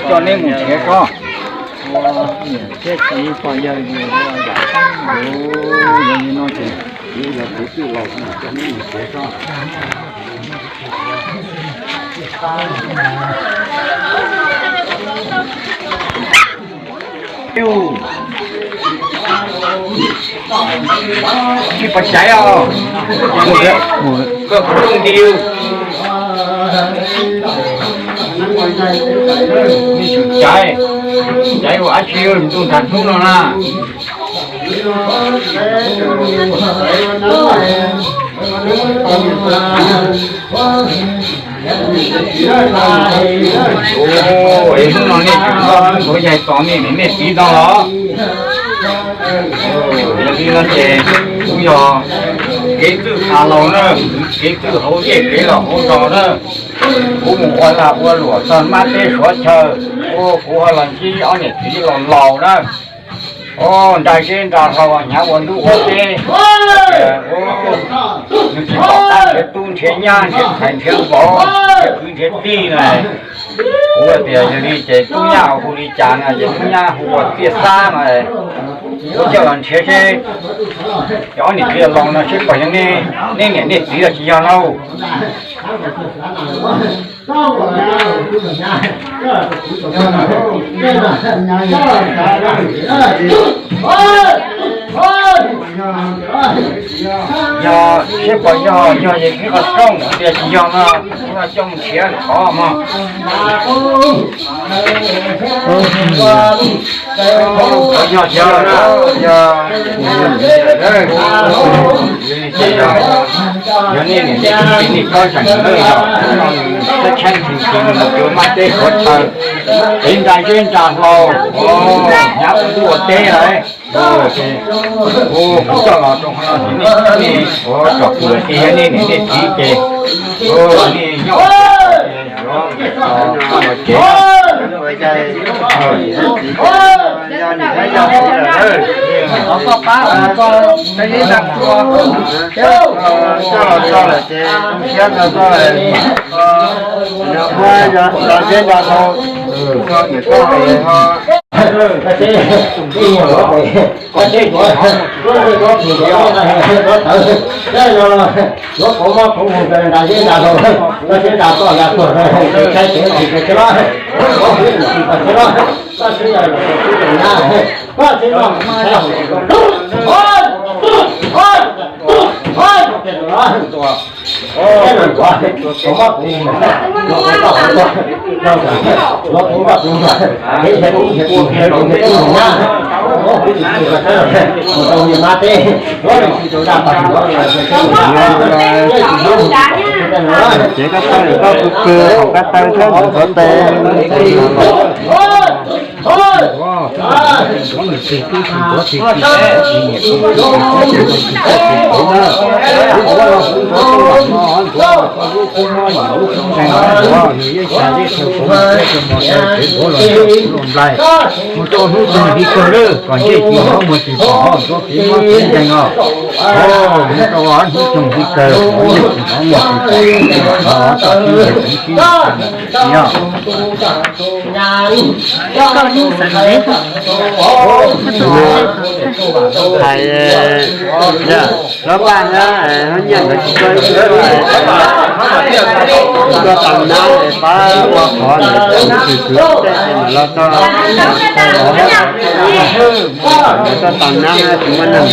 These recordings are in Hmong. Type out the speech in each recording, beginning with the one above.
Coj neb mus nrhiav tsob. Ua niam thiab txiv pog yawg yus yam teeb yus yog li no ces kuv yog tus twj laus no coj neb mus nrhiav tsob. Tsis pom caiv os. Koj kuv rooj nti. Tsum caiv, caiv ua dab tsi ntuj nrag hnub no na. Es hnub no nej tseem noj hnub ntxuav yaig tos nej niam nej txiv no los? Yog li no ces kuv yog kev txwj tha laus na, kev txwj hauv zej kev laus hauv zos na. Kuv mus ua lag ua luam txog mab teb suav chaw, kuv ho los ntsib ob niam txiv laus laus na. Nra zeb nra hlau hnyav ua ntub ua teb, nws tsis pom qab nrhiav tub nrhiav nyab nrhiav ntxhais nrhiav vauv nrhiav kwv nrhiav tij na. Kuv tias yog li ces tub nyab hu li cas no ces tub nyab hu ua Txiaj Xab no. Kuv coj los nrhiav seb cov ob niam txiv laus no seb puas yog nej niam nej txiv los tsis yog lauj. Yog seb puas yog, yog es ib qho rooj tias tsis yog no, kuv coj mus nrhiav qhov mog. Yog, yog, yog, yog nej niam nej txiv nej tub zeem na, yog txhob tshaib ntshe nws mus rau mab teb suav chaw, kev nra zeb nra hlau, hnyav ua ntub ua teb lawm. Kuv coj los rau qhov no ces nej tsom kwm tias yog nej niam nej txiv ces nej nyob ces Yuav qhov mob qhov muag nra zeb nra hlau, koj seb nra toj ya tuag, saib kev ntsis koj seb los, koj seb los, koj seb los, koj seb los, Ces koj taw koj kub kawg, koj taw thiab ntxuav tes. Mus rau hnub tsoog li kawg lawm kom ntsej tsis muaj tsis pom, ntxuav kev mob kev nkeeg os. Mus rau hnub tsoog li kawg, ntxuav kev mob tsis pom, tsis pom, tsis pom. Hais, yog, lawv paj na, lawv nyiaj nkawd tsis tau ib tug tuaj tau nab pab ua qhov ntawd, tus kwv tej ces mam los txog, tuaj tau nab tsis muaj neeg ces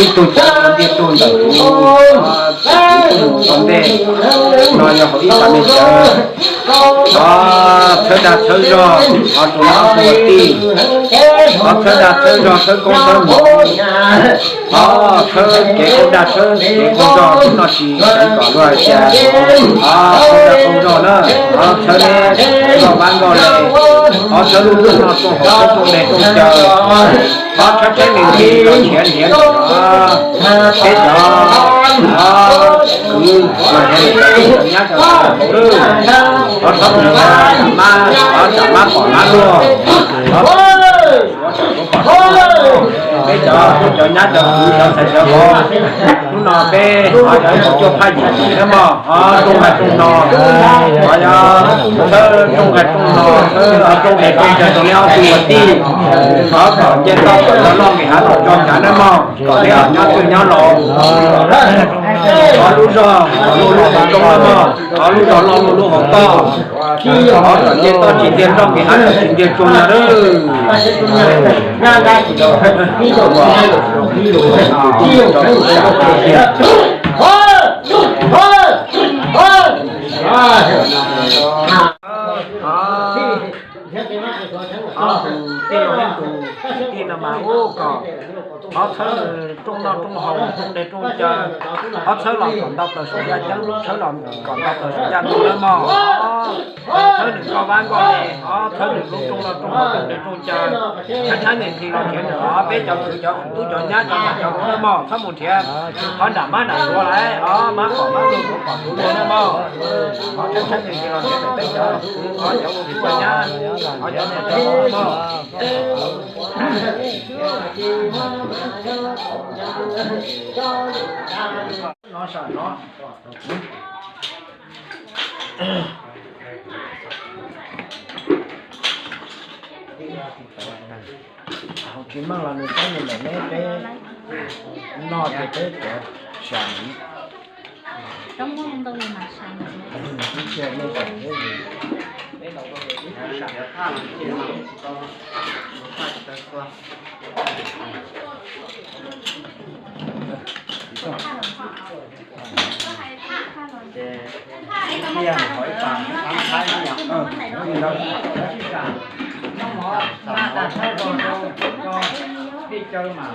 Ib tug cawv ua ntiag tug ntawm kuv, ib tug ntawm ntej, no yog hauv ib xav me cawv. Thawb dag thawb zog, ho tus no tus tij, ho thawb dag thawb zog thawb koob thawb hmoov, ho thawb kev koob dag thawb kev koob zog, hnub no tsis xav kom luag hais tias ho koob dag koob zog na, ho thawb neb nkauj vab nkauj le, ho thawb lub hnub no rooj hauv rooj nqe rooj caw, ho thawb tsheb nws nti los nrhiav nrhiav ntawm no, peb cov, ho kwv los yog cov tub cov nyab cov ntxhais cov vauv, ho thawb tus nyab mab, ho tsam mab pom mab luag, ho peb cov tub cov nyab cov kwv cov ntxhais cov vauv, hnub no peb ho yog ib tug cuaj phab yim thiab mog, ho rooj nqaij rooj no, ho yog thawb rooj nqaij rooj no, thawb rooj nqaij rooj caw rau neb ob tug kwv tij, ho kom nce toj kom nto loj nqis hav los tso nrad nawb mog, kom neb ho nyob twj nyob laus. Ho lub zog, ho lub lub hauv roob nawb mog, ho lub zog loj lub lub hauv toj, ho kom nce toj tsis ntiag nroj nqis hav tsis ntiag tsuag no nawb. Tus tij laug thiab tus tij no mas ub kom thov thawb Rooj noj rooj haus, rooj dej rooj cawv, ob txhawb los kom ntau plaws saum yaj ceeb, txhawb los kom ntau plaws saum yaj ntoo nawb mog. Ob txhawb nws nkoj vab nkoj le, ob txhawb nws lub rooj noj rooj haus, rooj dej rooj cawv, tshaib tshaib nqhis nqhis los nrhiav nws os. Peb cov kwv cov tub cov nyab cov ntxhais cov vauv nawb mog, txhob mus nrhiav qhov nram mab nram suav lawm os, mab pom mab luag suav pom suav luag nawb mog. Qhov tshaib tshaib nqhis nqhis los nrhiav nws, peb cov kwv, qhov cov ua kwv cov nyab, qhov cov niam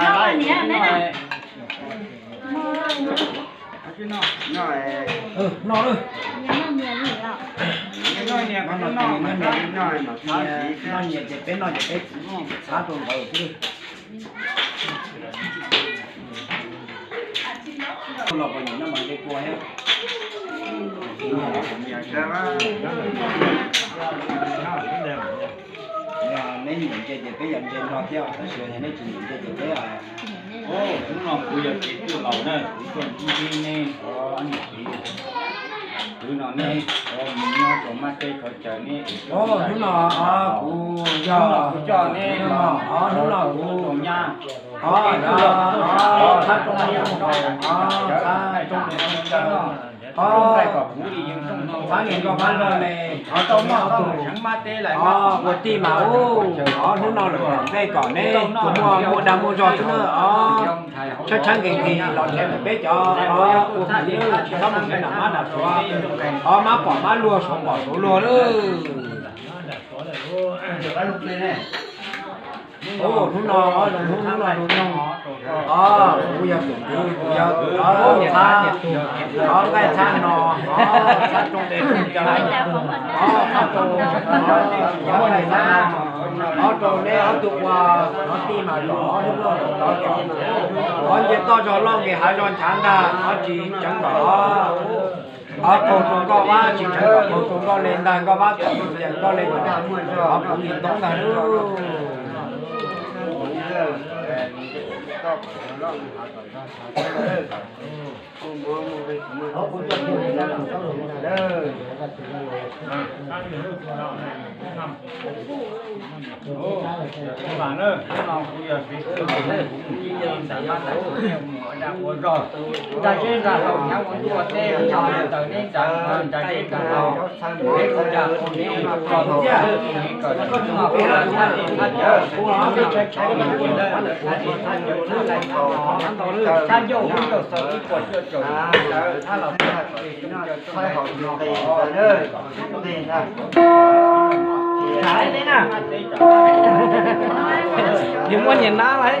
cov txiv mog. Tsis meej los nws txhob nws ntawm neb peb noj ces peb cov sam. Noj nyias ces peb noj ces peb txiv xav rau ntawd xwb. Los puas nyiam noj mas nqe kua thiab. Neb nyiam nqe ces peb yuav nqe nrog thiab, tab sis yog neb tsis nyiam nqe ces peb. Hnub no kuv yog txiv Twj Laus na, kuv tuaj ntsib neb ob niam txiv. Kuv no neb mus nyob rau mab teb qhov chaw neb. Hnub no kuv yog, hnub no kuv, hnub no kuv, hnub no kuv, thab rooj, thab rooj, thab nqe nkauj mab nraug le, thov tau noj tau haus, ua tij mas ub, hnub no lawm nqe kom neb tsuas muaj muaj dag muaj zog xwb na os. Tshaib tshaib nqhis nqhis los nrhiav ntawm peb cov ua kwv tij, tsis txhob mus nrhiav nram mab nram suav, mab pom mab luag suav pom suav luag lawm. Hnub no, hnub no, hnub no, kuv yog tus kwv, kuv yog tus thab, thov nqaij thab no, thab rooj dej rooj cawv, thab rau, thov rau neb ob tug ua, thov tij mas los, hnub no los tov kom, thov nce toj zog loj nqis hav zog nchav ntag, thov tsis tseev kom, thov qaug rau nkoj vab tsis tseev kom qaug rau nkoj le ntag, nkoj vab txawm nce nkoj le kom, thov kuv li toob ntag. Ntag zeb ntag haus nyob ua ntuj ua teb, nyob ua ntawm neb ntawd, ntag zeb ntag haus, neb ua ntag ua neb ua neb kom neb thaj li thaj cawv, neb tshaib tshaib nqhis nqhis lawm thaj li thaj cawv, thaj ncauj hub ncauj xaus ib puas cuaj caum ntawd thaj los thaj li cov txhais hauv nqis ntawd, nqis ntag. Nyias muaj nyias nab lawm.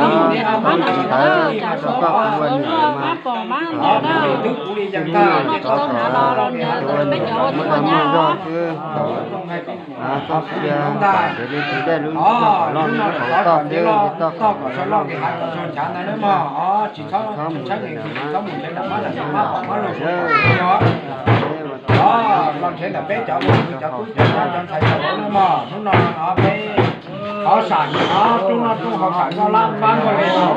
kom tsis tau tsis tau rau koj kuv ua niam mas, kom tsis tau tsis tau rau peb cov ua tub ua nyab xwb. Txhob sia kom ntev li tus dej lub zog kom loj li lub hauv toj xwb, toj kom loj li hauv toj. Tsis txhob mus ntev nram mab nram no, los nrhiav ntawm peb cov, cov tub cov nyab cov ntxhais cov vauv na mog. Hnub no peb thov sam, rooj noj rooj haus sam noj lab pab nkuaj li, tau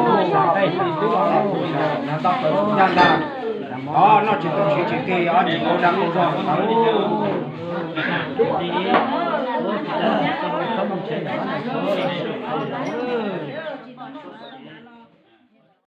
ntawd, noj tsis tau siv tsis kig, tsis tau dag qau zog.